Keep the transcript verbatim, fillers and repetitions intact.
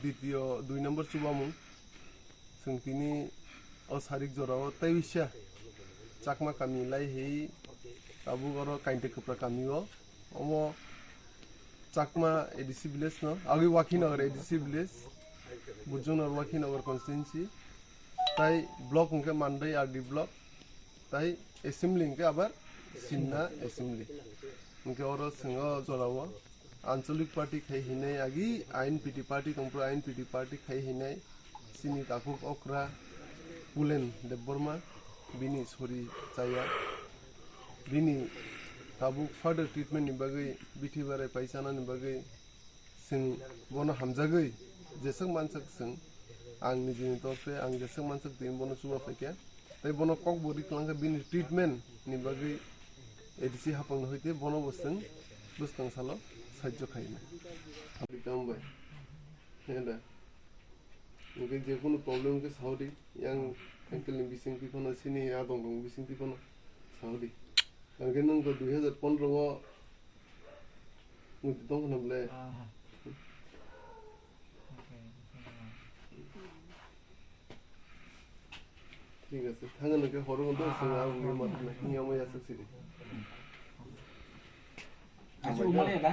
Ditiyo dui number chubamung. Chwng tini o sarik jorao tei uisa Chakma kami lai hei tabuk oro Kainte Kwpra kami o. Omo Chakma A D C village no, agwi Wakhinagar A D C village, Bujungnor Wakhinagar constituency, tai block hwnkhe Mandai R D block, tai assembly hwnkhe abar Simna assembly. Hwnkhe oro chwng o jorao Anchalik party khai hinai agi I N P T party tongpro, I N P T party khai hinai chini takhuk okra Pulen Debbarma bini sori chaya bini tabuk further treatment ni bagwi bithi barai paisana ni bagwi chwng bono hamjagwi jeswk mansak chwng ang nijini torphe ang jeswk mansak twi bono chuba phaikha. Tei bono kok bo ri kwlangkha bini treatment ni bagwi A D C hapang no hoite bono bo chwng bwskang salo sahajyo khaina. Hambai. Heda. Hwnkhe je kunu problem khe saudi yang uncle ni bising twi phano sini ya dong dong bising twi phano saudi. Hwnkhe nung to dui hajar pondro o muitu tong khna ble. Thik ase, thangna khe horo hwn to swngo, ang ni mat na hiya mo yasuk sidi. Achu umani da?